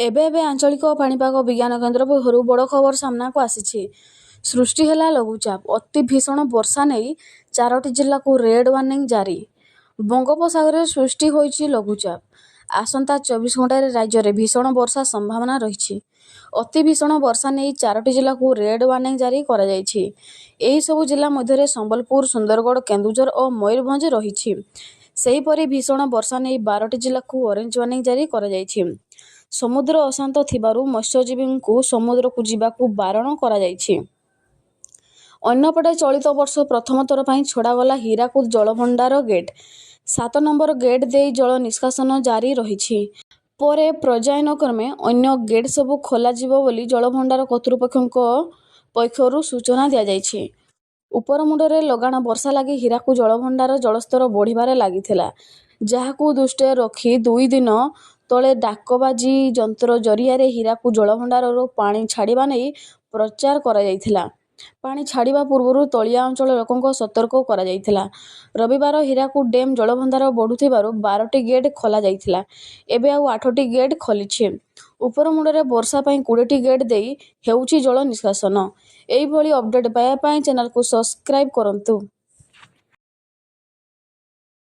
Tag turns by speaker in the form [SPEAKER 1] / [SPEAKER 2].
[SPEAKER 1] ଏବେ ଏବେ ଆଞ୍ଚଳିକ ପାଣିପାଗ ବିଜ୍ଞାନ କେନ୍ଦ୍ର ପକ୍ଷରୁ ବଡ଼ ଖବର ସାମ୍ନାକୁ ଆସିଛି। ସୃଷ୍ଟି ହେଲା ଲଘୁଚାପ। ଅତି ଭୀଷଣ ବର୍ଷା ନେଇ ଚାରୋଟି ଜିଲ୍ଲାକୁ ରେଡ୍ ୱାର୍ଣ୍ଣିଂ ଜାରି। ବଙ୍ଗୋପସାଗରରେ ସୃଷ୍ଟି ହୋଇଛି ଲଘୁଚାପ। ଆସନ୍ତା 24 ଘଣ୍ଟାରେ ରାଜ୍ୟରେ ଭୀଷଣ ବର୍ଷା ସମ୍ଭାବନା ରହିଛି। ଅତି ଭୀଷଣ ବର୍ଷା ନେଇ ଚାରୋଟି ଜିଲ୍ଲାକୁ ରେଡ୍ ୱାର୍ଣ୍ଣିଂ ଜାରି କରାଯାଇଛି। ଏହି ସବୁ ଜିଲ୍ଲା ମଧ୍ୟରେ ସମ୍ବଲପୁର, ସୁନ୍ଦରଗଡ଼, କେନ୍ଦୁଝର ଓ ମୟୂରଭଞ୍ଜ ରହିଛି। ସେହିପରି ଭୀଷଣ ବର୍ଷା ନେଇ 12ଟି ଜିଲ୍ଲାକୁ ଅରେଞ୍ଜ ୱାର୍ଣ୍ଣିଂ ଜାରି କରାଯାଇଛି। ସମୁଦ୍ର ଅଶାନ୍ତ ଥିବାରୁ ମତ୍ସ୍ୟଜୀବୀଙ୍କୁ ସମୁଦ୍ରକୁ ଯିବାକୁ ବାରଣ କରାଯାଇଛି। ଅନ୍ୟପଟେ ଚଳିତ ବର୍ଷ ପ୍ରଥମ ଥର ପାଇଁ ଛଡ଼ାଗଲା ହୀରାକୁଦ ଜଳଭଣ୍ଡାର ଗେଟ୍। 7 ନମ୍ବର ଗେଟ୍ ଦେଇ ଜଳ ନିଷ୍କାସନ ଜାରି ରହିଛି। ପରେ ପର୍ଯ୍ୟାୟକ୍ରମେ ଅନ୍ୟ ଗେଟ୍ ସବୁ ଖୋଲାଯିବ ବୋଲି ଜଳଭଣ୍ଡାର କର୍ତ୍ତୃପକ୍ଷଙ୍କ ପକ୍ଷରୁ ସୂଚନା ଦିଆଯାଇଛି। ଉପରମୁଣ୍ଡରେ ଲଗାଣ ବର୍ଷା ଲାଗି ହୀରାକୁଦ ଜଳଭଣ୍ଡାର ଜଳସ୍ତର ବଢ଼ିବାରେ ଲାଗିଥିଲା। ଯାହାକୁ ଦୃଷ୍ଟିରେ ରଖି 2 ଦିନ ତଳେ ଡାକବାଜି ଯନ୍ତ୍ର ଜରିଆରେ ହୀରାକୁଦ ଜଳଭଣ୍ଡାରରୁ ପାଣି ଛାଡ଼ିବା ନେଇ ପ୍ରଚାର କରାଯାଇଥିଲା। ପାଣି ଛାଡ଼ିବା ପୂର୍ବରୁ ତଳିଆ ଅଞ୍ଚଳ ଲୋକଙ୍କୁ ସତର୍କ କରାଯାଇଥିଲା। ରବିବାର ହୀରାକୁଦ ଡ୍ୟାମ ଜଳଭଣ୍ଡାର ବଢ଼ୁଥିବାରୁ 12ଟି ଗେଟ୍ ଖୋଲାଯାଇଥିଲା। ଏବେ ଆଉ 8ଟି ଗେଟ୍ ଖୋଲିଛି। ଉପରମୁଣ୍ଡରେ ବର୍ଷା ପାଇଁ 20ଟି ଗେଟ୍ ଦେଇ ହେଉଛି ଜଳ ନିଷ୍କାସନ। ଏହିଭଳି ଅପଡେଟ୍ ପାଇବା ପାଇଁ ଚ୍ୟାନେଲକୁ ସବସ୍କ୍ରାଇବ୍ କରନ୍ତୁ।